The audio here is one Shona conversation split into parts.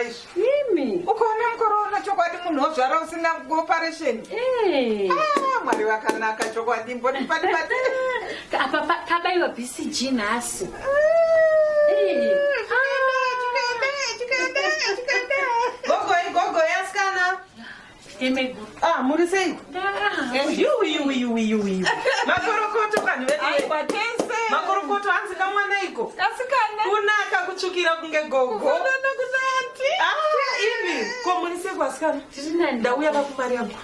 izvi. Imi. Ukaona mukore uno chokwadi munhu ozvara usina operation. Eh. Ah, Mwari vakanaka chokwadi mbonipatipati. Apa kabaiwa BCG nhasi. Eh. Gogoi, gogoi, asikana. Ah, muri sei? Yuwi, yuwi, yuwi, yuwi. Makorokoto vanhu vedu. Aiwa tese. Makorokoto hanzi kamwana iko. Asikana. Kunaka kutsvukira kunge gogo. Kunana kuna aunty. Ah, imi. Ko muri sei kwasikana? Ndauya vakumari yangu.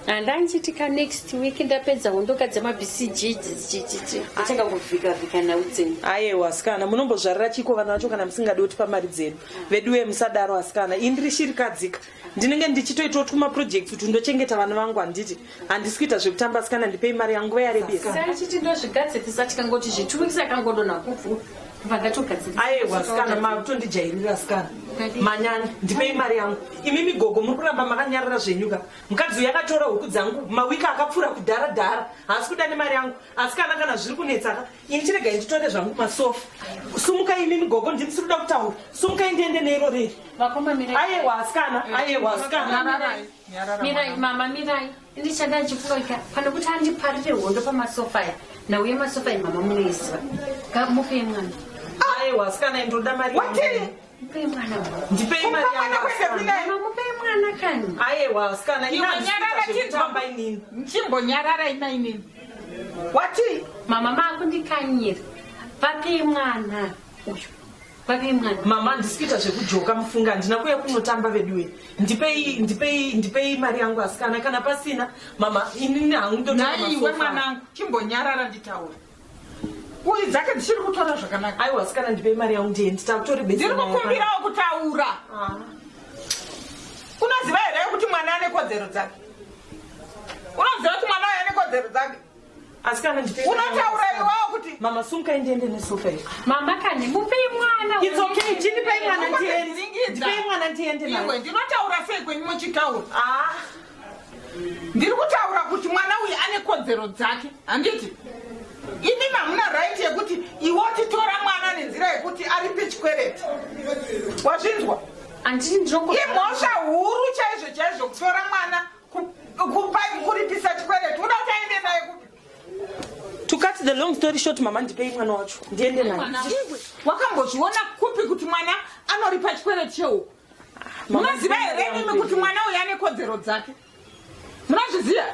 Handanchiti ka next week ndapedza hondoka dzemabcg ndichange kuvhika vhika nhau dzenyu. Ayewa asikana, munombozvarira chiko vana vacho kana musingadi kutipa mari dzedu. Veduwe musadaro asikana, ini ndiri shirikadzika. Ndinenge ndichitoitawo twumaprojects kuti ndochengeta vana vangu handiti. Handisi kuita zvekutamba asikana, ndipei mari yangu nguva yarebesa. Sachiti ndozvigadzirisa tikangoti zvitu weeks akangodonha kupfu kubva ndatogadzirisa. Ayewa asikana, makutondijairira asikana. Manyanya, ndipei mari yangu. Imi migogo muri kuramba makanyarara zvenyu ka. Mukadzi uyu akatora huku dzangu mawiki akapfuura kudhara dhara. Haasi kuda nemari yangu. Asikana kana zviri kunetsa ka, ini chiregai nditore zvangu masofa. Sumukai imi migogo, ndini siri kuda kutaura. Sumukai ndiende neiro reri. Vakoma mirai. Ayewa asikana, ayewa asikana. Nyararai. Nyarara. Mirai mama mirai. Ndichada ndichifunga pane kuti andiparire hondo pamasofa aya. Nhau yemasofa aya mama munoiziva. Mupei mwana. Ayewa asikana, ndoda mari yangu. Wati? Mupei mwana. Ndipei mari Kupa mwana yangu kuenda asikana. kuinaye. Mama mupei mwana kani. Ayewa asikana, ini Iwe handisi kuita nyarara chinzwa. zvekutamba inini. Chimbonyarara ina inini. Wati? Mama makundikanyira. Vapei mwana uyu. Vapei mwana. Mama handisi kuita zvekujoka mufunga, handina kuuya kunotamba veduwe. Ndipei, ndipei, ndipei mari yangu asikana. Kana pasina, mama, inini hangu ndotora Nhai iwe masofa. mwanangu, chimbonyarara nditaure. Uyu dzake dzichiri kutora zvakanaka. Aiwa asikana, ndipei mari yangu ndiende. Takutori Ndiri kukumbirawo kutaura. Unoziva here kuti mwana ane kodzero dzake? Unoziva kuti mwana uyu ane kodzero dzake? Asikana, ndipei mari yangu, Unotaura asikana. iwawo kuti Mama, sumukai ndiende nesofa iri. Mama kani mupei mwana. It's okay, chindipei mwana ndiende. Ndingidza. Ndipei mwana ndiende iwe naye. ndinotaura sei kwenyu muchitaura? Ah, Ndiri kutaura kuti mwana uyu ane kodzero dzake, handiti? Imi hamuna right yekuti iwe utitora mwana nenzira yekuti aripe chikwereti. Wazvinzwa? Handiti ndinongo. Imhosva huru chaizvo chaizvo kutora mwana kuripisa chikwereti. Uda kuti aende naye kupi? To cut the long story short, mama, ndipei mwana wacho. Ndiende naye. Iwe wakambozviona kupi kuti mwana anoripa chikwereti chehuku? Mama, Munoziva ndipei mari here yangu imi kuti ndiende. mwana uyu ane kodzero dzake? Munozviziva?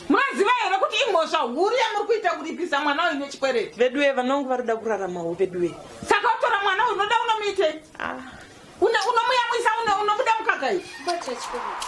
Munoziva here kuti imhosva huru yamuri kuita kuripisa mwana uyu nechikwereti? Veduwe, vana vangu vari kuda kuraramawo veduwe. Saka utora mwana uyu unoda unomuitei? Ah. Unomuyamwisa unomuda mukaka iyi? Bata chikwereti.